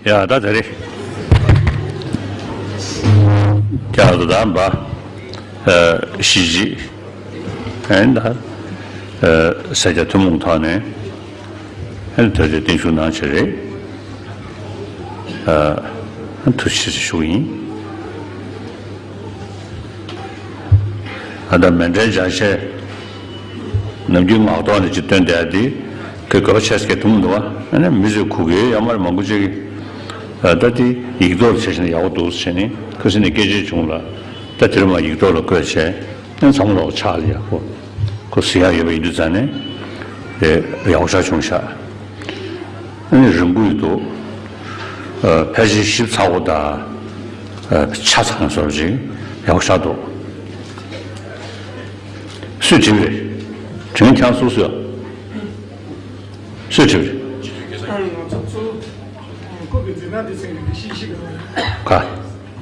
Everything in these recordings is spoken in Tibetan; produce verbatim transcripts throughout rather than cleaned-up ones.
ཡ་ད་དེ་རེད། ཀྱང་ད་ད་འབའ། ཨ་གཞིས་བྱེས། ཨན་ད། ཨ་སེར་སྐྱ་ཐུན་མོང་ཐོག་ནས། ཨན་དོལ་རྒྱལ་བརྟན་བཞུགས་གནང་བྱས་རེད། ཨ་ཐུགས་རྗེ་ཆེ་ཞུ་གི་ཡིན། ཨ་ད་མཎྜལ་སྦྱར་བྱས། ནམ་རྒྱུན་ངག་ཐོག་ནས་ཅིག་སྟོན་བསྡད་དེ། ཁོས་དགོས་པ་ཆེ་ས་གི་ཐུང་འདུག་བ། ཨ་ནི་མི་ཚོས་གོ་གི་ཡོད་མ་རེད། མང་པོ་ཅིག་གིས། ཨ་ད་དེ་ཡིག་ཐོག་ལ་བྱས་ཤིང་ཡག་པོ་འདུག་ཟེར་ནས་ཁ་སང་ནས་སྐད་ཆ་བྱུང་ལ། ད་དེར་མ་ཡིག་ཐོག་ལ་བཀོད་བྱས། ཨ་ཚང་མ་ལོག་ཕྱག་ལ་ཡག་པོ། ཁོ་གཟིགས་ཡག་ཡོད་པ་ཡིན་དུས་ཙང་ནས། དེ་ཡག་པོ་ཞེ་དྲག་བྱུང་ཤག་ཨ་ནི་རིང་པོ་ཡོད་འདུག་ཨ་ཕལ་ཆེར་ཞིབ་ཚགས་པོ་དང་། ཨ་ཆ་ཚང་བཟོ་འདྲ་ཅིག་ཡག་པོ་ཞེ་དྲག་འདུག་སུས་བྲིས་པ་རེད། དྲིན་ཁྱང་སུ་སུ་ཡ། སུས་བྲིས་པ་རེད། ང་ཚོ་ཚོ་ཁོ་གི་འཛིན་གྲྭ་དེ་ཚན་གྱི་ཤེས་ཤིག་གི་རེད། ག་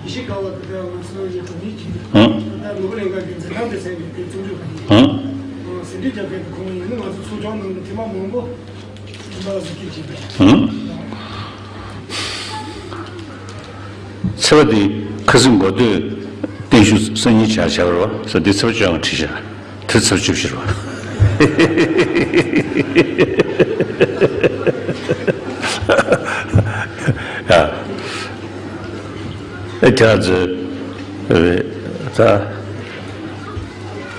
ཡེ་ཤེས་དགའ་བ་དེ་ལྟར་ང་ཚོའི་ཡུལ་དུ་མི་གྱིས། ཧུང་། ད་ལྟ་ནོར་བུ་གླིང་ག་གི་འཛིན་ཐང་དེ་ཟེར་ནས་དེ་བཙོང་རྒྱུ་དང་། ཧུང་། ཟིན་བྲིས་རྒྱབ་མཁན་དེ་ཁོང་ཡིན་ན། ང་ཚོ་ཚོ་ཆུང་ནང་དུ་ཐེངས་མ་མང་པོ་འཛིན་པ་ཟིག་སྐྱིད་ཀྱི་རེད། ཧུང་། ཚེས་པ་དེ་ཁ་སང་འགོ་སྟོད་བརྟན་བཞུགས་སང་ཉིན་བྱ་བྱ་བར་བ་ས་དེ་ཚེས་པ་བཅོ་ལྔ་བྲིས་བཞག་དེ་ཚབ་ཅིག་ཕྱིར་བ། ཨ་ཨེ་ཁྱེད་ཚོས་ད་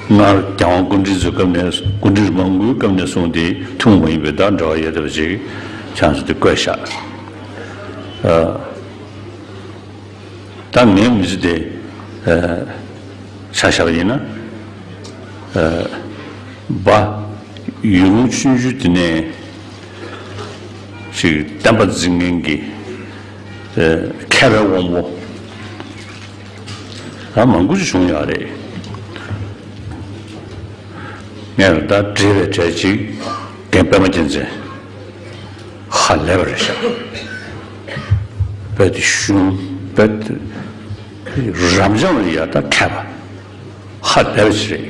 སྔར་རྒྱལ་དབང་སྐུ་ཕྲེང་ཚོའི་སྐབས་ནས། སྐུ་ཕྲེང་མང་པོའི་སྐབས་ནས་བཟུང་སྟེ་ཐུན་མོང་མ་ཡིན་པའི་ད་འབྲེལ་བ་ཡོད་བསྡད་པ་ཅིག་ཁྱེད་ཚོས་དེ་བཀོད་བཞག་ཨ། ད་ངའི་མི་ཚེ་དེ་ཨ་ཆ་བཞག་པ་ཡིན་ན། ཨ་འབའ་ཡུལ་ལུང་ཆུང་ཆུང་དེ་ནས་ཅིག་བསྟན་པ་འཛིན་མཁན་གྱི་ཨ་མཁས་པའི་དབང་པོ་ད་མང་པོ་ཅིག་བྱུང་ཡོད་རེད། ངས་ལ་ད་བྲིས་པའི་གྲས་གཅིག་རྒན་པད་མ་རྒྱལ་མཚན། ཧ་ལས་པ་རེད་ཤག་དཔེ་དེ་ཤུན། དཔེ་དེ་རབ་འབྱམས་ལ་ཡ་ད་མཁས་པ། ཧ་ལས་པ་ཞིག་རེད།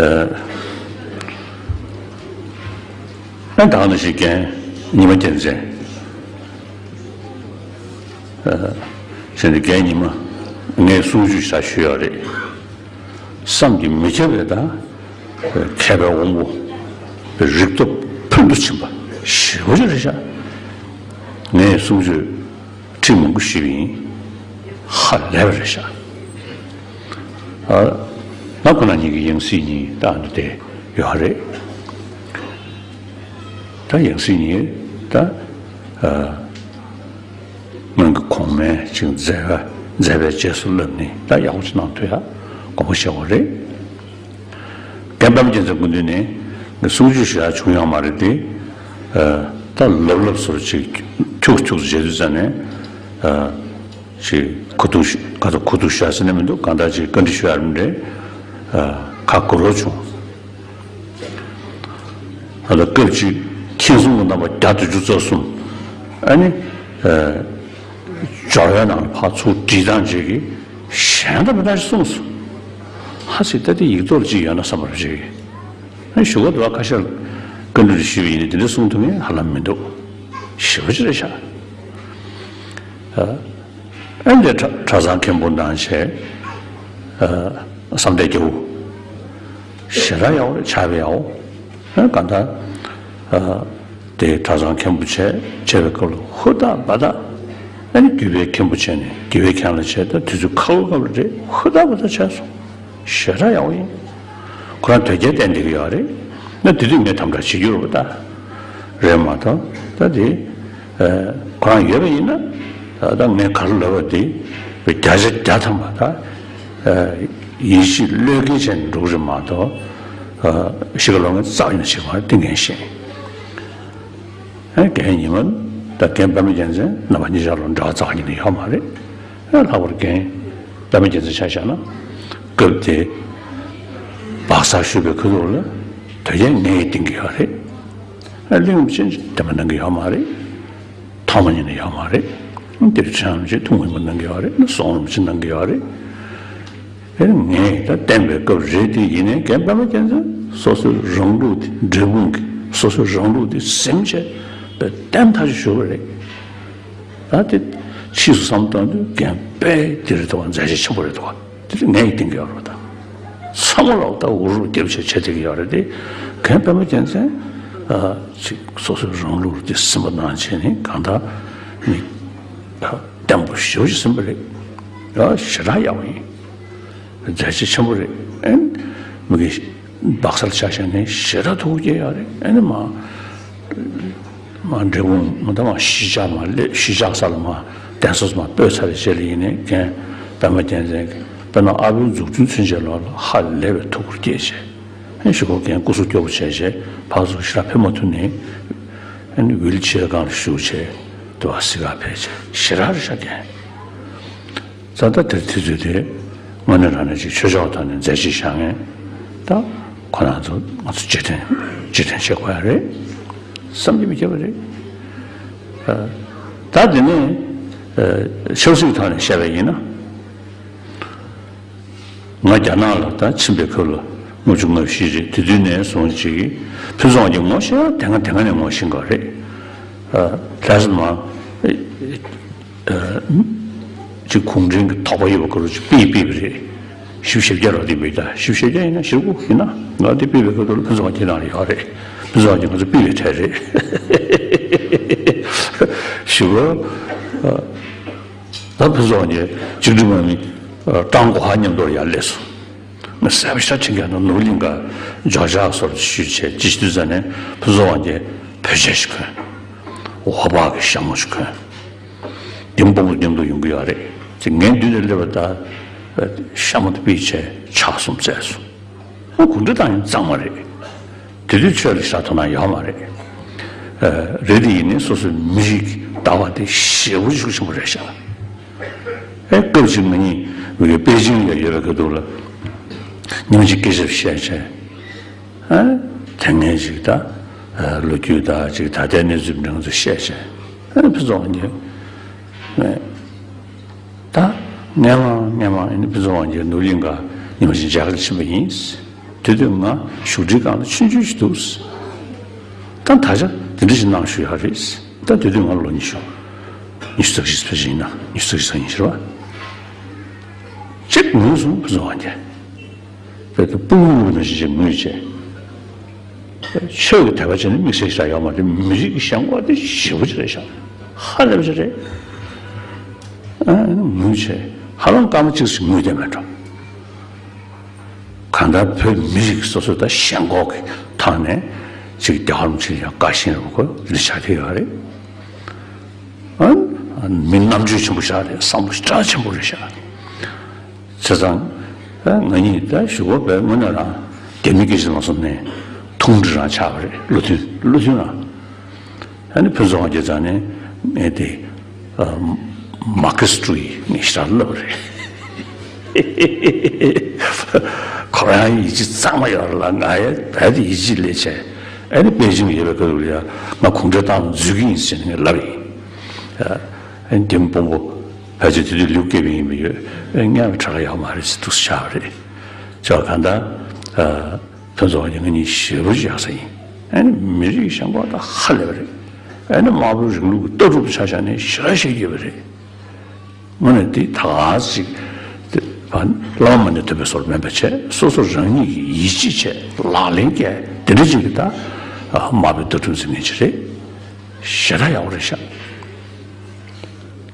ཨ་ཨ་ད་ག་ནང་བཞིན་རྒན་ཉི་མ་རྒྱལ་མཚན། ཨ་བྱས་ནས་རྒན་ཉི་མ་ངས་གསུང་ཆོས་ཞེ་དྲག་ཞུས་ཡོད་རེད། བསམ་གྱིས་མི་ཁྱབ་པའི་ད་མཁས་པའི་དབང་པོ། རིག་སྟོབས་ཕུལ་དུ་ཕྱིན་པ་ཞེ་པོ་ཅིག་རེད་ཤག་ངས་གསུང་ཆོས་ཁྲིད་མང་པོ་ཞུས་པ་ཡིན། ཧ་ལས་པ་རེད་ཤག་ཨ་ང་ཁོ་ན་ཉིད་ཀྱི་ཡང་སྲིད་གཉིས་ད་ཨ་ནི་དེ་ཡོད་རེད། ད་ཡང་སྲིད་གཉིས་ད་ཨ། སྔོན་གྱི་གོང་མའི་ཅིག་མཛད་པ། མཛད་པའི་རྗེས་སུ་བསླབས་ནས་ད་ཡག་པོ་ཅིག་གནང་ཐུབ་ཡ་དགོངས་པ་བཞེས་དགོས་རེད། རྒན་པད་མ་རྒྱལ་མཚན་སྐུ་མདུན་ནས་ངས་གསུང་ཆོས་ཞུ་ཡ་བྱུང་ཡོད་མ་རེད་དེ། ཨ་ད་ལབ་ལབ་བཟོ་འདྲ་ཅིག་ཁྱུག་ཁྱུག་བྱེད་དུས་ཙམ་ནས། ཨ་ཅིག་ཁུ་ཐུག་ཤ་ཁ་ཐུག་ཁུ་ཐུག་ཤ་ཟེར་ནས་མི་འདུག་གང་ལྟར་ཅིག་བཀའ་འདྲི་ཞུ་ཡ་རེད་མ་རེད། ཨ་ཁ་སྒུར་རོགས་བྱུང་། ད་ལྟ་སྐབས་གཅིག་མཁྱེན་སྲུང་གི་རྣམ་པ་བརྒྱ་དང་བཅུ་རྩ་གསུམ། ཨ་ནི་ཨ་སྦྱོར་བའི་ནང་ལ་ཕར་ཚུར་བསྒྲིལ་སྟངས་ཅིག་གིས་གཞན་དང་མི་འདྲ་ཞིག་གསུངས་སོང་། ཧ་ཅིག་ད་དེ་ཡིག་ཐོག་ལ་ཅིག་ཡོད་ན་བསམ་པ་ཅིག་ཨ་ནི་ཞུ་ག་འདུག་ཁ་ཤས་བཀའ་འདྲི་ཞུས་པ་ཡིན་ན་དེ་འདྲ་གསུང་ཐུབ་མཁན་ཧ་ལམ་མི་འདུག་ཞེ་པོ་ཅིག་རེད་ཤག་ཨ་ཨ་ནི་དེ་གྲྭ་གྲྭ་ཚང་མཁན་པོ་གནང་བྱས། ཨ་བསམ་གཏན་རྒྱལ་པོ། ཞེ་དྲག་ཡག་པོ་རེད། ཕྱག་དཔེ་ཡག་པོ། ཨ་གང་ལྟར་ཨ་དེ་གྲྭ་ཚང་མཁན་པོ་བྱས་བྱས་པའི་སྐབས་ལ་ཧུར་ཐག་འབད་ཐག་ཨ་ནི་བརྒྱུད་པའི་མཁན་པོ་བྱས་ནས་བརྒྱུད་པའི་མཁན་ལ་བྱས། ད་དུས་ཚོད་ཁ་པོའི་སྐབས་ལ་རེད། ཧུར་ཐག་འབད་ཐག་བྱས་སོང་། ཞེ་དྲག་ཡག་པོ་ཡིན། ཁོ་རང་དོལ་རྒྱལ་བསྟེན་བསྡད་ཀྱི་ཡོད་རེད། ན་དེ་དུས་ངས་དམ་དྲག་བྱེད་རྒྱུ་རེད་པ། ད་རེད་མ་གཏོགས་ད་དེ། ཨ་ཁོ་རང་ཡོད་པ་ཡིན་ན། ད་ད་ངས་ག་རེ་ལབ་པ་དེ་བརྒྱ་ཆ་བརྒྱ་ཐམ་པ་ད་ཨ་ཡིད་ཆེས་བློས་འགེལ་བྱས་ནས་འགྲོ་གི་རེད་མ་གཏོགས། ཨ་ཤི་ཁ་ལོ་ངན་རྩ་བ་ནས་བྱེད་མ་རེད། དེ་ངས་ཤེས། ཨ་རྒན་ཉི་མ་ད་རྒན་པད་མ་རྒྱལ་མཚན་རྣམ་པ་གཉིས་ཆར་ལ་འབྲེལ་བ་རྩ་བ་ཉིད་ནས་ཡོད་མ་རེད། ཨ་ལྷག་པར་རྒན་པད་མ་རྒྱལ་མཚན་ཆ་བཞག་ན། སྐབས་དེ་སྦག་སར་བཞུགས་པའི་ཁ་ཐུག་ལ་དོལ་རྒྱལ་ངས་འདིང་གི་ཡོད་རེད། ཨ་གླིང་རིན་པོ་ཆེ་འདེམས་པ་གནང་གི་ཡོད་མ་རེད། ཐོག་མ་ཉིད་ནས་ཡོད་མ་རེད། འདིར་ཁྲིམས་རིན་པོ་ཆེ་ཐུགས་ངོ་མ་གནང་གི་ཡོད་རེད། ཟོང་རིན་པོ་ཆེ་གནང་གི་ཡོད་རེད། ཨེ་ངས་ད་བསྟན་པའི་སྐབས་རེད་དེ། ཡིན་ནའི་རྒན་པད་མ་རྒྱལ་མཚན་སོ་སོའི་རང་ལུགས་དེ། འབྲས་སྤུངས་ཀྱི་སོ་སོའི་རང་ལུགས་དེ་ཟིན་བྱས། བརྟན་ཐག་ཆོད་ཞུ་བ་རེད། ད་དེ་ཕྱིས་སུ་བསམ་བཏང་དུས་རྒན་དཔེ་དེ་རེད་འདུག་ག་མཛད་རྗེས་ཆེན་པོ་རེད་འདུག་ག་དེ་ངས་ཡིད་བརྟན་གྱི་ཡོད་རེད། ད་ཚང་མ་ལ་ད་འུར་འུར་རྒྱབ་བྱས་བྱས་བསྡད་ཀྱི་ཡོད་རེད་དེ། རྒན་པད་མ་རྒྱལ་མཚན་ཨ་ཅིག་སོ་སོའི་རང་ལུགས་དེ་ཟིན་པ་ནང་བྱས་ནས་གང་ལྟར་མི་ཨ་བརྟན་པོ་ཞེ་པོ་ཅིག་ཟིན་པ་རེད། ཡ་ཞེ་དྲག་ཡག་པོ་ཡིན། མཛད་རྗེས་ཆེན་པོ་རེད། ཨེ་མི་གི་སྦག་སར་ཆ་བཞག་ནས་ཞེ་དྲག་ཐུགས་དགྱེས་ཡག་རེད། ཨེ་ནི་མ་མ་འབྲས་སྤུངས་མ་ད་མ་གཞིས་ཆགས་མ་སླེབས། གཞིས་ཆགས་ས་ལ་མ་གདན་ས་མ་སྤོས་ཚར་བའི་རྗེས་ལ་ཡིན་ནའི་རྒན་པད་མ་རྒྱལ་མཚན་གྱིས་དཔེར་ན་ཨ་ཕོའི་མཛུབ་ཐུན་ཚུན་ཆད་ལོག་ལ་ཧ་ལས་པའི་ཐུགས་ཁུར་བསྐྱེད་བྱས། ཨེ་གཞུག་གུ་རྒན་སྐུ་གཟུགས་སྐྱོ་པོ་བྱས་བྱས་ཕར་ཚུར་ཞེ་དྲག་ཕེབས་མ་ཐུབ་ནའི་ཨེ་ནི་ཝིལ་ཆེར་སྒང་ལ་བཞུགས་བྱས་དུ་བ་སི་ག་ཕེབས་བྱས་ཞེ་དྲག་རེད་ཤག་རྒན། ད་ལྟ་དེར་དུས་ཚོད་དེ་དངོས་གནས་རང་ནས་ཅིག་ཆོས་ཕྱོགས་ཐོག་ནས་མཛད་རྗེས་བཞག་མཁན་ད་ཁོ་རང་ཚོ་ང་ཚོ་རྗེས་དྲན་རྗེས་དྲན་བྱེད་དགོས་ཡ་རེད། བསམ་གྱིས་མི་ཁྱབ་པ་རེད། ད་དེ་ནས་ཆབ་སྲིད་ཐོག་ནས་བཤད་པ་ཡིན་ན། ང་རྒྱ་ནག་ལ་ད་ཕྱིན་པའི་སྐབས་ལ་ལྔ་བཅུ་ང་བཞི་རེད། དེ་དུས་ནས་བཟུང་ཅིག་ཕུན་ཚོགས་ཀྱི་ངོ་ཤེས་དེ་སྔ་དེ་སྔ་ནས་ངོ་ཤེས་འགའ་རེད། ལྷ་ས་མ། ཅིག་གུང་ཁྲན་གྱི་དོགས་པ་ཡོད་པ་ག་རུ་ཅིག་ཕུད་ཕུད་པ་རེད། བཞི་བཅུ་ཞེ་བརྒྱད་རོགས་དེ་ཕུད་ད་བཞི་བཅུ་ཞེ་བརྒྱད་ཡིན་ན་བཞི་དགུ་ཡིན་ན་ང་དེ་ཕུད་པའི་སྐབས་དུ་ལ་ཕུན་ཚོགས་ཀྱི་ནང་ལ་ཡོད་རེད། ཕུན་ཚོགས་ཀྱི་ང་ཚོ་ཕུད་པའི་གྲས་རེད། ཞུ་བ། ད་ཕུན་ཚོགས་ཀྱི་བཅུ་དྲུག་མ་མི་ཀྲང་གོ་ཧ་མཉམ་དུ་ཡར་སླེབས་སོང་། ང་གསལ་པོ་ཞེ་དྲག་དྲན་གྱི་འདུག་ནོར་གླིང་ག་ཇོ་ཇག་སོར་ཞུས་བྱས་ཅི་ཞིག་དུས་ཙ་ནས་ཕུན་ཚོགས་དབང་རྒྱལ་བོད་ཆས་ཤིག་གོན། འོ་ཕག་གི་ཞྭ་མོ་ཞིག་གོན། དེ་སྤོ་བོ་མཉམ་དུ་ཡོང་གི་ཡོད་རེད། ཅེས་ངའི་མདུན་དུ་སླེབས་པ་ད་ཤ་མོ་དེ་ཕུད་བྱས་ཕྱག་གསུམ་བཙལ་སོང་། ཨོ་གུང་ཁྲན་ཏང་ཡོན་གཙང་མ་རེད། དེ་དུས་ཆོས་ལ་ཞེ་དྲག་དོ་སྣང་ཡོད་མ་རེད། རེད་དེ་ཡིན་ནའི་སོ་སོའི་མི་རིགས་ལྟ་བ་དེ་ཞེ་པོ་ཤུགས་ཆེན་པོ་རེད་ཤག་ཨེ་སྐབས་ཅིག་ང་གཉིས་པེ་ཅིང་ལ་ཡོད་པའི་སྐབས་དུས་ལ་ཉིན་གཅིག་སྐད་ཆ་བཤད་བྱས། ཨ་དེ་སྔའི་ཅིག་ད་ལོ་རྒྱུས་དང་ཅིག་ད་ལྟའི་གནས་ཚུལ་འདྲ་ཚོ་བཤད་བྱས། ཨ་ཕུན་ཚོགས་ཀྱིས་ད་སྔན་མ་སྔན་མ་ཨ་ནི་ཕུན་ཚོགས་དབང་རྒྱལ་ནོར་གླིང་ག་ཉི་མ་ཞིག་མཇལ་ཁ་ཕྱིན་པ་ཡིན། དེ་དུས་ང་བཞུགས་ཁྲིའི་སྒང་ལ་ཆུང་ཆུང་ཞིག་འདུག་ད་ད་ཆ་དེ་འདྲ་ཞིག་གནང་བཞུགས་ཡོད་རེད། ད་དེ་དུས་ང་ལོ་ཉི་ཤུ། ཉི་ཤུ་རྩ་གཅིག་ཕལ་ཆེར་ཡིན་ན་ཉི་ཤུ་རྩ་གཅིག་ཙམ་ཡིན་ཕྱིར་བ། གཅིག་ངུས་སོང་ཕུན་ཚོགས་དབང་རྒྱལ། དཔེ་ད་སྤུ་གུ་ངུ་ནང་བཞིན་ཅིག་ངུས་བྱས། ཆོས་ཀྱི་དད་པ་བྱས་ནས་དམིགས་བསལ་ཞིག་ཡོད་མ་རེད། མི་རིགས་ཀྱི་ཞེན་ཁོག་དེ་ཞེ་པོ་ཅིག་རེད་ཤག་ཧ་ལས་པ་ཅིག་རེད། ཨ་ངུས་བྱས་ཧ་ལམ་སྐར་མ་གཅིག་ཙམ་ངུས་བསྡད་མེད་འགྲོ། གང་ལྟར་བོད་མི་རིགས་སོ་སོ་ད་ཞེན་ཁོག་གི་ཐོག་ནས་ཅིག་རྒྱལ་བ་རིན་པོ་ཆེ་ལ་ཡང་དགའ་ཞེན་རེད་པ་ཁོ་འདི་ཆགས་བསྡད་ཡོད་རེད། ཨ་མི་རྣམ་དཔྱོད་ཆེན་པོ་ཞིག་རེད། བསམ་བློ་ཞེ་དྲག་ཆེན་པོ་རེད་ཤག་བྱས་ཙང་། ཨ་ང་གཉིས་ད་གཞུག་གུ་བོད་དངོས་གནས་རང་རྒྱ་མི་སྐད་ཆ་ལ་སོང་ནས་ཐུང་འདྲི་རང་ཆགས་པ་རེད། བློ་མཐུན་བློ་མཐུན་རང་། ཨ་ནི་ཕུན་ཚོགས་དབང་རྒྱལ་རྩ་ནས་ངས་དེ་མར་ཁེ་སི་ཀྲུའུ་ཡི་ངས་ཞེ་དྲག་བསླབས་པ་རེད། ཁོ་རང་ཡིད་ཆེས་གཙང་མ་ཡོད་རེད་ལ། ང་ཡང་རྦད་དེ་ཡིད་ཆེས་སླེབས་བྱས། ཨ་ནི་པེ་ཅིང་ཡོད་པའི་སྐབས་ལ་ཡང་ང་གུང་ཁྲན་ཏང་འཛུལ་གྱི་ཡིན་ཟེར་ནས་ངས་ལབ་ཡིན། ཨ་ནི་དེ་མི་སྤོ་བོ། ཕལ་ཆེར་དེ་དུས་ལིའུ་ཀེ་པིང་ཡིན་པ་ཡོད། ཨེ་ངས་ཕྲག་ཡག་མ་རེད་ཟེར་འདུག་ཤག་རེད། ཅོག་གང་ལྟར་ཨ་ཕུན་ཚོགས་དབང་རྒྱལ་ང་གཉིས་ཞེ་པོ་ཅིག་ཡག་ས་ཡིན། ཨ་ནི་མི་རིགས་ཞེན་ཁོག་ད་ཧ་ལས་པ་རེད། ཨ་ནི་དམར་པོའི་རིང་ལུགས་ཀྱི་ལྟ་གྲུབ་ཆ་བཞག་ནས་ཞེ་དྲག་བཤད་ཀྱི་ཡོད་པ་རེད། དངོས་གནས་དེ་ད་ག་ཅིག་བླ་མ་ནས་ཐོན་པའི་བཟོ་འདྲ་མིན་པ་བྱས། སོ་སོ་རང་ཉིད་ཀྱིས་ཡིད་ཆེས་བྱས་ལག་ལེན་བཀལ་དེ་འདྲ་ཅིག་གི་ད་དམར་པོའི་ལྟ་གྲུབ་འཛིན་མཁན་ཅིག་རེད། ཞེ་དྲག་ཡག་པོ་རེད་ཤག་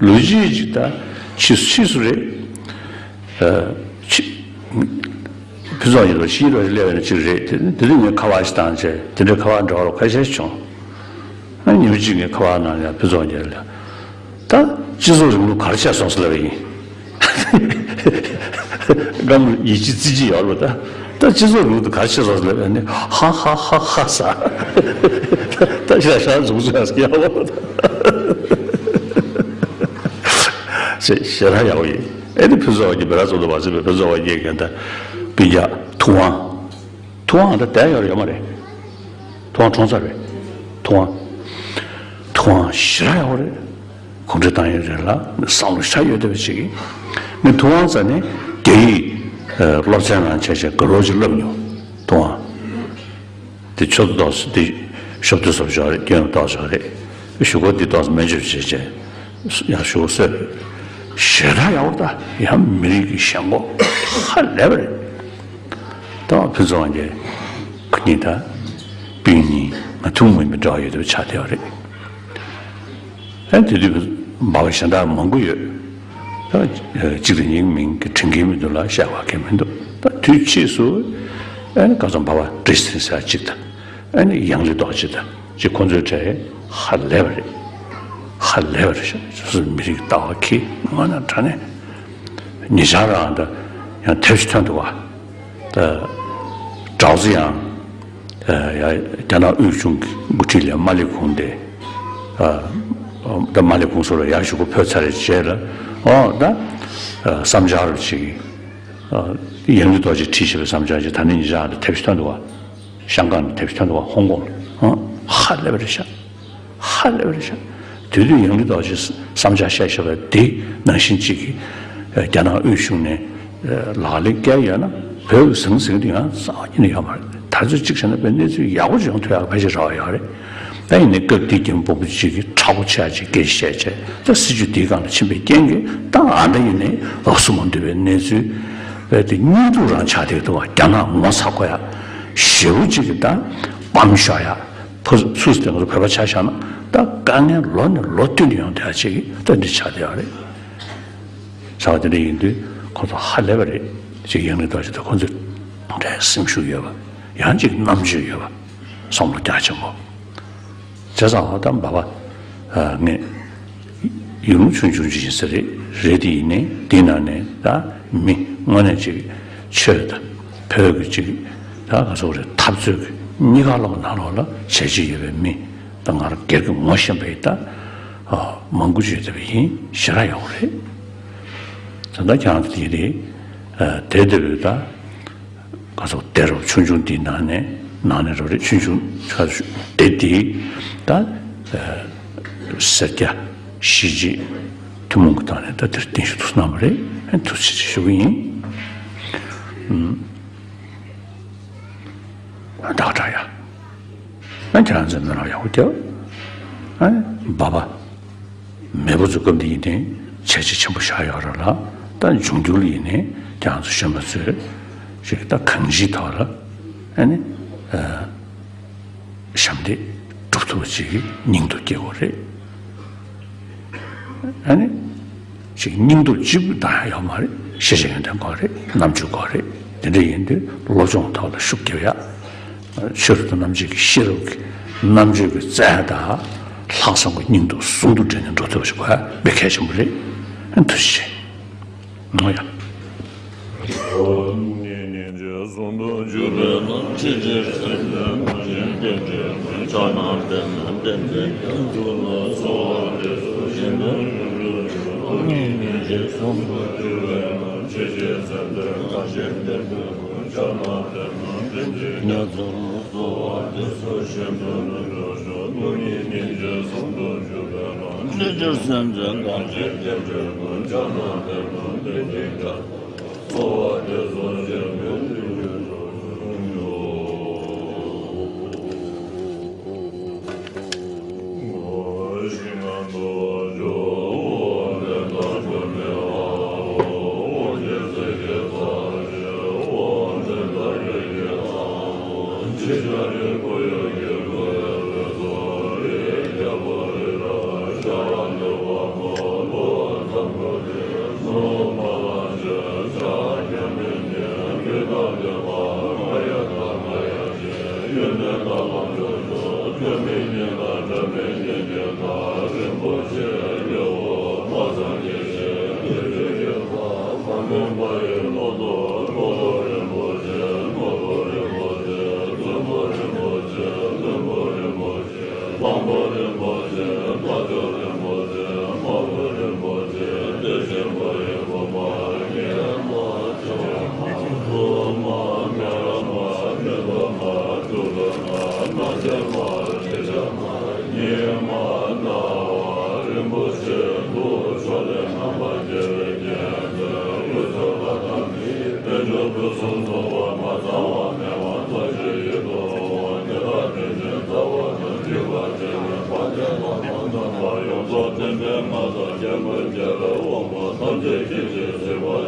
ལོ་རྒྱུས་ཅིག་ད་ཕྱིས་སུ་ཕྱིས་སུ་རེད། ཨ་ཕྱི་ཕུན་ཚོགས་ཡིན་ལ་ཕྱིའི་ལོ་སླེབས་ཡོད་ན་ཅིག་རེད། དེ་དེ་དུས་ངས་ཁ་པར་ཞིག་བཏང་བྱས་དེ་འདྲའི་ཁ་པར་འདྲ་བ་ཁ་ཤས་བྱུང་། ཨ་ཉིན་གཅིག་ངས་ཁ་པར་ནང་ལ་ཕུན་ཚོགས་རྒྱལ་ལ་ད་སྤྱི་ཚོགས་རིང་ལུགས་ག་རེ་བྱས་སོང་ཟེར་ལབ་པ་ཡིན། སྒམ་ཡིད་ཆེས་རྩིས་ཀྱི་ཡོད་རེད་པ། ད་ད་སྤྱི་ཚོགས་རིང་ལུགས་དེ་ག་རེ་བྱས་སོང་ཟེར་ལབ་པ་ཡིན། ཧ་ཧ་ཧ་ཧ་ཟེར། ད་ཤ་ཤ་འཛུགས་འཛུགས་ཡག་ཡོད་རེད་པ། ཞེ་ཞེ་དྲག་ཡག་པོ་ཡིན། ཨེ་ནི་ཕུན་ཚོགས་དབང་རྒྱལ་བེ་ར་ཙོ་དང་བ་ཚེ་བའི་ཕུན་ཚོགས་དབང་རྒྱལ་གྱི་ད་སྤུན་ཀྱག་ཐུབ་དབང་། ཐུབ་དབང་ད་དེ་ཡོད་རེད་ཡོད་མ་རེད། ཐུབ་དབང་ཁྲོང་ཚ་རེད། ཐུབ་དབང་། ཐུབ་དབང་ཞེ་དྲག་ཡག་པོ་རེད། གུང་ཁྲན་ཏང་ཡོན་རེད་ལ་བསམ་བློ་ཞེ་དྲག་ཡོད་བསྡད་པ་ཅིག་ཡིན། ངས་ཐུབ་དབང་རྩ་ནས་རྒྱ་ཡིག་སློབ་ཚན་ནང་བྱས་བྱས་དགའ་རབ་ཅིག་བསླབ་མྱོང་། ཐུབ་དབང་། དེ་ཆོས་ཏོག་ཙམ་དེ་ཞོབ་ཏོག་ཙམ་ཞོག་རེད། སྐྱོན་ཏོག་ཙམ་རེད། གཞུག་གུ་འདི་ཏོག་ཙམ་སྨན་བཅོས་བྱས་བྱས་ཡང་གཞུག་གུ་གསོས། ཞེ་དྲག་ཡག་པོ། ད་ཡང་མི་རིགས་ཀྱི་ཞེན་ཁོག་ཧ་ལས་པ་རེད། ད་ཕུན་ཚོགས་དབང་རྒྱལ་ཁོ་གཉིས་ད་སྤུན་གཉིས་ང་ཐུན་མོང་མ་ཡིན་པའི་འབྲེལ་བ་ཡོད་པ་ཆགས་བསྡད་པ་རེད། ཨ་དེ་དུས་འབའ་པ་གཞན་དག་མང་པོ་ཡོད། ད་གཅིག་དང་གཉིས་མིང་གི་དྲན་གྱི་མི་འདུག་ལ། བཤད་པ་གང་མི་འདུག་ད་དུས་ཕྱིས་སུ་ཨ་ནི་ཁ་སང་འབའ་པ་བཀྲ་ཤིས་ཚེ་རིང་ཟེར་གཅིག་དང་། ཨ་ནི་ཡང་ལི་རྡོ་རྗེ་དང་ཅིག་ཁོ་ཚོའི་གྲས་ཧ་ལས་པ་རེད། ཧ་ལས་པ་རེད་ཤག་སོ་སོའི་མི་རིགས་ལྟ་བ་ཁྱི་དངོས་གནས་དྲང་གནས། ཉེ་ཆར་རང་ད་ཡང་དེབ་ཅིག་ཐོན་འདུག་བ། ད་ཀྲའོ་ཙི་ཡང་ཡ་རྒྱ་ནག་དབུས་གཞུང་གི་འགོ་ཁྲིད་ལ་མ་ལི་ཁུང་དེ། ད་མ་ལི་ཁུང་སོགས་ལ་ཡར་གཞུག་གུ་ཕེབས་ཚར་རྗེས་ལ། ཨོ་ད་བསམ་འཆར་ཅིག་ཡང་ལི་རྡོ་རྗེས་བྲིས་བཞག་པའི་བསམ་འཆར་ཅིག་ད་ནི་ཉེ་ཆར་ད་དེབ་ཅིག་ཐོན་འདུག་བ། ཤང་ཀང་ནས་དེབ་ཅིག་ཐོན་འདུག་བ། ཧོང་ཀོང་ལ། ཧ་ལས་པ་རེད་ཤག་ཧ་ལས་པ་རེད་ཤག་དེ་དུས་ཡང་ལི་རྡོ་རྗེས་བསམ་འཆར་བཤད་བཞག་པ་དེ་ནང་བཞིན་གཅིག་གིས་རྒྱ་ནག་དབུས་གཞུང་ནས་ལག་ལེན་བཀལ་ཡོད་ན་བོད་ཀྱི་ཟང་ཟིང་དེ་ཡང་རྩ་བ་ཉིད་ནས་ཡོད་མ་རེད། ད་ཚོད་གཅིག་བྱས་ན་བོད་གནས་ཚུལ་ཡག་པོ་ཅིག་ཡོང་ཐུབ་ཡག་ཕལ་ཆེར་རག་ཡོད་རེད། ད་ཡིན་ནའི་སྐབས་དེའི་རྒྱལ་པོ་པོ་གཅིག་གིས་མཁྲེགས་པོ་ཆེ་ཡག་ཅིག་སྐད་ཆ་བཤད་བྱས། ད་སྲིད་ཇུས་དེའི་སྒང་ལ་ཕྱིན་པའི་རྐྱེན་གྱིས་ད་ཨ་འདྲ་ཡིན་ནའི་འོ་སུ་མ་འདུས་པའི་གནས་ཚུལ་བས་དེ་སྙིང་སྡུག་རང་ཆགས་བསྡད་འདུག་བ། རྒྱ་ནག་ངོ་ཚ་དགོས་ཡག་ཞེ་པོ་གཅིག་གིས་ད་སྤམ་ཤོར་ཡག་ཕ་སུ་སུ་དེ་ང་ཚོ་བོད་པ་ཆ་བཞག་ན་ད་དཀའ་ངལ་ལོ་ནས་ལོ་བསྟུད་ནས་ཡོང་བསྡད་ཡག་ཅིག་ད་འདི་ཆགས་བསྡད་ཡོད་རེད། ཟེར་བ་དེ་འདྲ་ཡིན་དུས་ཁོ་ཚོ་ཧ་ལས་པ་རེད། ཅིག་ཡང་ལི་རྡོ་རྗེ་དང་ཁོ་ཚོས་དེ་འདྲའི་སེམས་ཤུགས་ཡོད་པ། ཡང་ཅིག་རྣམ་དཔྱོད་ཡོད་པ། བསམ་བློ་རྒྱ་ཆེན་པོ། བྱས་ཙང་ད་འབའ་པ་ངས་ཡུལ་ལུང་ཆུང་ཆུང་ཅིག་ཡིན་ས་རེད། རེད་དེ་ཡིན་ནའི་དེའི་ནང་ནས་ད་མི་དངོས་གནས་ཅིག་ཆོས་དང་བོད་ཀྱི་ཅིག་ད་ག་ཚོད་རེད། འཐབ་རྩོད་ཀྱི་གཉིས་ཀ་ལོག་ནང་ལོགས་ལ་བྱས་རྗེས་ཡོད་པའི་མི། ད་ང་རང་སྒེར་གྱི་ངོ་ཤེས་པ་ཡིན་ད། ཨ་མང་པོ་ཅིག་ཡོད་པ་ཡིན། ཞེ་དྲག་ཡག་པོ་རེད། ད་ལྟ་ཁྱེད་རང་ཚོ་དེ་རེད། ཨ་དེ་འདྲ་བོད་ད་ག་ཚོད་སྡེ་རུ་ཆུང་ཆུང་འདིའི་ནང་ནས་ནང་ནས་རུ་རེད། ཆུང་ཆུང་ཆ་སྡེ་འདི་ད་ཨ་སེར་སྐྱ་གཞིས་བྱེས་ཐུན་མོང་གི་ཐོག་ནས་ད་དེར་རྟེན་གཞི་ཐུགས་སྣང་བ་རེད། ཨ་ཐུགས་རྗེ་ཆེ་ཞུ་གི་ཡིན། ཨུམ། ད་ག་དྲག་ཡ། ཨ་ཁྱེད་རང་ཚོས་སྨོན་ལམ་ཡག་པོ་རྒྱབ། ཨ་འབའ་པ་མེས་པོ་ཚོ་སྐབས་འདི་ཡིན་ནའི་བྱས་རྗེས་ཆེན་པོ་བཞག་ཡོད་རེད་ལ། ད་འབྱུང་འགྱུར་ལ་ཡིན་ནའི་ཁྱེད་རང་ཚོ་གཞོན་པ་ཚོས་ཅིག་ད་གང་ཅིའི་ཐོག་ལ་ཨ་ནི་ཨ་ཞབས་འདེགས་སྒྲུབ་ཐུབ་པ་ཅིག་སྙིང་སྟོབས་སྐྱེ་དགོས་རེད། ཨ་ནི་ཅིག་སྙིང་སྟོབས་གཅིག་པུ་བཏང་ཡག་ཡོད་མ་རེད། ཤེས་བྱ་ཡོན་ཏན་དགོས་རེད། རྣམ་དཔྱོད་དགོས་རེད། དེ་འདྲ་ཡིན་དུས་སློབ་སྦྱོང་ཐོག་ལ་ཤུགས་རྒྱབ་ཡག་ཆོས་རབ་ཏུ་རྣམ་འབྱེད་ཀྱི་ཤེས་རབ་ཀྱི་རྣམ་དཔྱོད་ཀྱི་རྩལ་དང་ལྷག་བསམ་གྱི་སྙིང་སྟོབས་ཟུང་དུ་འབྲེལ་ནས་འགྲོ་ཐུབ་པ་ཞིག་དགོས་ཡག་དཔེ་གལ་ཆེན་པོ་རེད། ཐུགས་རྗེ་ཆེ། ཨོ་ཡ། ཡོངས་རྫོགས་བསྟན་པའི་མངའ་བདག་རྒྱལ་ཀུན་རྒྱལ་བའི་དབང་པོ་ཐམས་ཅད་མཁྱེན་ཅིང་གཟིགས་པ་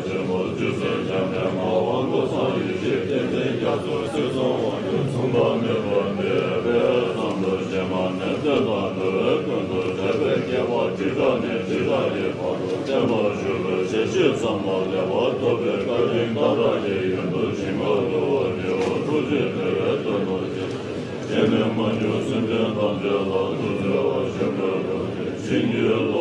ཆེན་པོ་རྗེ་བཙུན་འཇམ་དཔལ་དཔའ་བོ་ཀུན་བཟང་ཡེ་ཤེས་བསྟན་འཛིན་རྒྱ་མཚོ་སྲིད་གསུམ་དབང་ཕྱུག་མཚུངས་པ་མེད་པ་འདས་པའི་གསང་ཐུགས་རྗེ་མ་ནས་བསྟན་དང་འགྲོ་བའི་ཀུན་ཏུ་དད་པས་བསྐལ་པ་ཇི་འདྲ་ནས་ཇི་འདྲ་ཡི་བར་དུ་བརྟན་པར་བཞུགས་པའི་ཞལ་བཞེས་ཚང་མ་ལེགས་པར་ཐོབ་པའི་བཀའ་དྲིན་གང་དག་གི་ཡོན་དུ་བྱིན་རླབས་ཏུ་འོད་འཕྲོ་བ་ཐུགས་རྗེ་བདེ་བའི་དོན་དུ་སྤྱན་རས་མ་བྱོན་སེམས་ཅན་ཐམས་ཅད་ལ་ཐུགས་བརྩེ་བ་ཆེན་པོས་བསྐྱངས་ཏེ་བྱིན་གྱིས་བརླབས། དེ་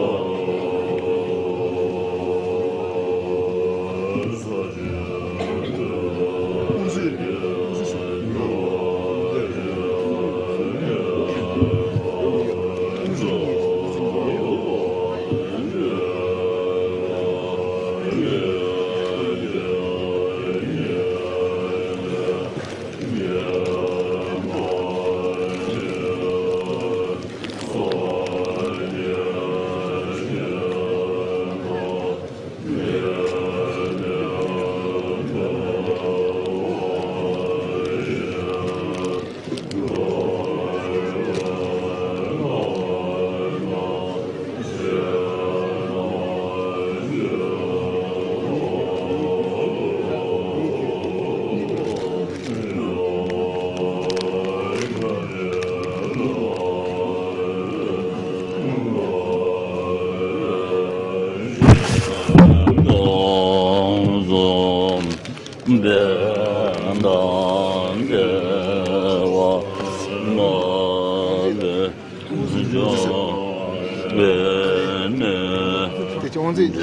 ཅི་དབང་འཛིན་དབུ་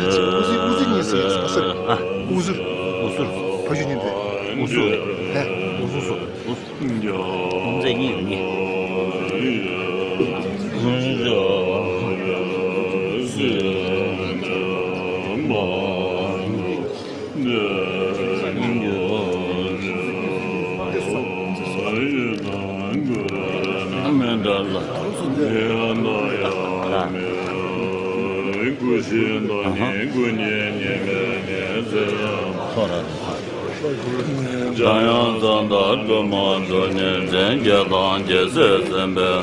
ཟི་དབུ་ཟི་གཉིས་སུ་ཡིན་ཟེར་ཨ། དབུ་ཟུར། དབུ་ཟུར། ཕ་ཤུལ་གཉིས་དེ། དབུ་ཟུར། ཧེ། དབུ་ཟུར་སུ། དབུ་ཟི་གཉིས་ཡོད་ནི། འཇམ་དབྱངས་གཙང་དག་སྒྲོལ་མ་མཚོ་རྒྱལ་མཚན། རྒྱལ་དང་རྒྱལ་སྲས་སེམས་དཔའི་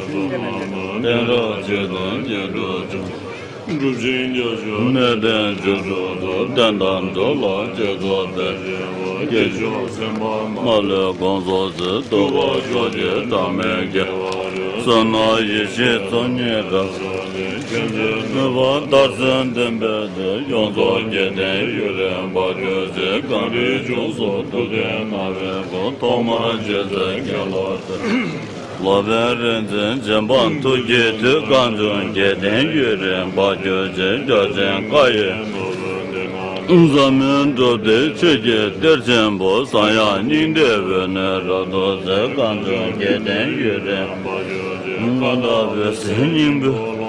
བསྟན་རབ་ཆེ་བསྟན་རྒྱས་འགྲོ་ཕྱིར། གྲུབ་ཆེན་རྒྱ་མཚོའི་གནས་བརྟན་བཅུ་དྲུག་ཏུ། བསྟན་དང་འགྲོ་ལ་བྱེད་རྫོགས་པའི་སྐྱེས་མཆོག་སེམས་དཔའ་མ་ལུས་དགོངས་རྫོགས་མཛད། ཐུབ་པ་ཕྱོགས་ཀྱི་གྲངས་མེད་ཀྱི། བསོད་ནམས་ཡེ་ཤེས་ཚོགས་གཉིས་དང་། མཁྱེན་བརྩེ་ནུས་པ་མཐར་སོན་ལྡན་པའི་ཚེ། ཡོངས་རྫོགས་བསྐལ་བརྟན་ཡུན་རིང་བར་གྱུར་ཅིག་གངས་རིའི་ལྗོངས་སུ་ཐུབ་བསྟན་སྣང་བའི་སྐུ། ཐོག་མར་མཇལ་ཚེ་དགེ་ལ་བརྩེ། སློབ་དཔོན་རིག་འཛིན་རྗེ་འབངས་ཐུགས་ཀྱི་མཐུས། གངས་ལྗོངས་བསྐལ་བརྟན་ཡུན་རིང་བར་གྱུར་ཅིག་རྒྱ་ཆེན་བཀའ་ཡི་ཟབ་མོའི་སྒྲུབ་སྡེ་ཆོས་ཀྱི་གཏེར་ཆེན་པོ། གསང་ཡང་སྙིང་ཐིག་འོད་ནི་རབ་ཏུ་གསལ། གངས་ལྗོངས་བསྐལ་བརྟན་ཡུན་རིང་བར་གྱུར་ཅིག་མངའ་བདག་འོད་ཟེར་སྙིང་པོའི།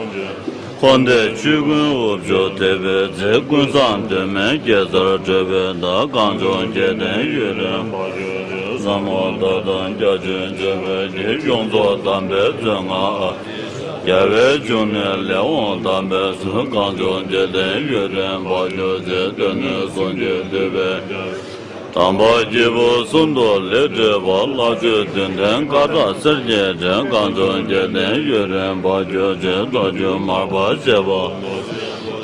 འཁོར་འདས་ཆོས་ཀུན་དབུ་ཕྱུག་ཐེག་པའི་རྩེ། ཀུན་བཟང་སྟོད་སྨད་གེ་སར་ཁྲོས་པའི་མདའ། གངས་ལྗོངས་བསྐལ་བརྟན་ཡུན་རིང་བར་གྱུར་ཅིག་ཟབ་མོ་ལྟ་སྟངས་རྒྱ་ཆེན་སྤྱོད་པའི་དགེ། ཡོངས་རྫོགས་དམ་པའི་མཛོད་ལྔ། རྒྱལ་བའི་འབྱུང་གནས་ལས་འོངས་དམ་པའི་སྲོལ། གངས་ལྗོངས་བསྐལ་བརྟན་ཡུན་རིང་བར་གྱུར་ཅིག་སྟོན་ནས་གསུང་གི་འདུས་པའི། དམ་པ་སྐྱེས་བུ་གསུམ་དུ་ལེགས་བགྲོད་པ། ལྷ་ཆོས་འདུལ་མཁན་བཀའ་བརྡ་གསེར་གྱི་ཕྲེང་། གངས་ལྗོངས་བསྐལ་བརྟན་ཡུན་རིང་བར་གྱུར་ཅིག་རྡོ་རྗེ་མར་པ་ཞེས་པ།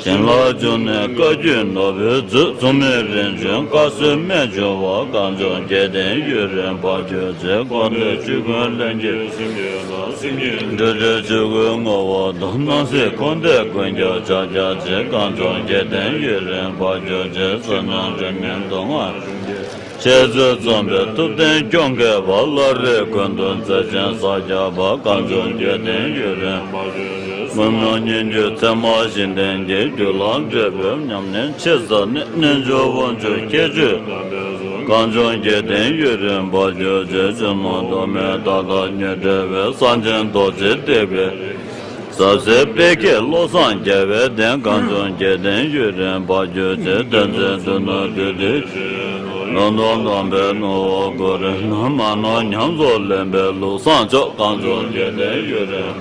བྱིན་རླབས་འབྱུང་གནས་བཀའ་བརྒྱུད་ནོར་བུའི་མཛོད། མཚུངས་མེད་རིན་ཆེན་བཀའ་སྲོལ་རྨད་བྱུང་བ། གངས་ལྗོངས་བསྐལ་བརྟན་ཡུན་རིང་བར་གྱུར་ཅིག་འཁོར་འདས་ཆོས་ཀུན་ལྷན་སྐྱེས་སེམས་ཉིད་ལ། སེམས་ཉིད་འབྲེལ་སྒྲོན་ཆོས་སྐུའི་ངོ་བོ་དང་། སྣང་སྲིད་འཁོར་འདས་ཀུན་ཁྱབ་ཕྱག་རྒྱ་ཆེ། གངས་ལྗོངས་བསྐལ་བརྟན་ཡུན་རིང་བར་གྱུར་ཅིག་བསོད་ནམས་དྲི་མེད་མདོ་སྔགས་འཆད་རྩོད་རྩོམ་པའི་ཐུབ་བསྟན་སྐྱོང་མཁས་པ། བླ་རེ་ཀུན་འདུས་རྩལ་ཅན་ས་སྐྱ་པ། གངས་ལྗོངས་བསྐལ་བརྟན་ཡུན་རིང་། མི་མངོན་སྙན་བརྒྱུད་ཚད་མ་གཞི་ལྡན་གྱི། རྒྱུད་ལ་འབྲེལ་བའི་ཉམས་ལེན་ཆེ་ས་ནས། རྣལ་འབྱོར་དབང་ཕྱུག་ཁྱད་ཆོས། གངས་ལྗོངས་བསྐལ་བརྟན་ཡུན་རིང་བར་གྱུར་ཅིག་ཕྱི་ནང་དུ་མའི་མཐའ་དག་ཉིད་བྲལ་བའི། གསང་ཆེན་རྡོ་རྗེ་ཐེག་པའི། ཟབ་གསལ་དཔལ་བརྒྱད་བློ་བཟང་རྒྱལ་བའི་གདན། གངས་ལྗོངས་བསྐལ་བརྟན་ཡུན་རིང་བར་གྱུར་ཅིག་བསྟན་འཛིན་བདུད་ནོར་བདུད་སྡེ། ལུང་སྟོང་དམ་པའི་ནོར་བུ་གུ་རུ་ནམ་མཁའ་ནང་ཉམས་སུ་ལེན་པའི་ལུགས་བཟང་མཆོག་གངས་ལྗོངས་བསྐལ་བརྟན་ཡུན་རིང་།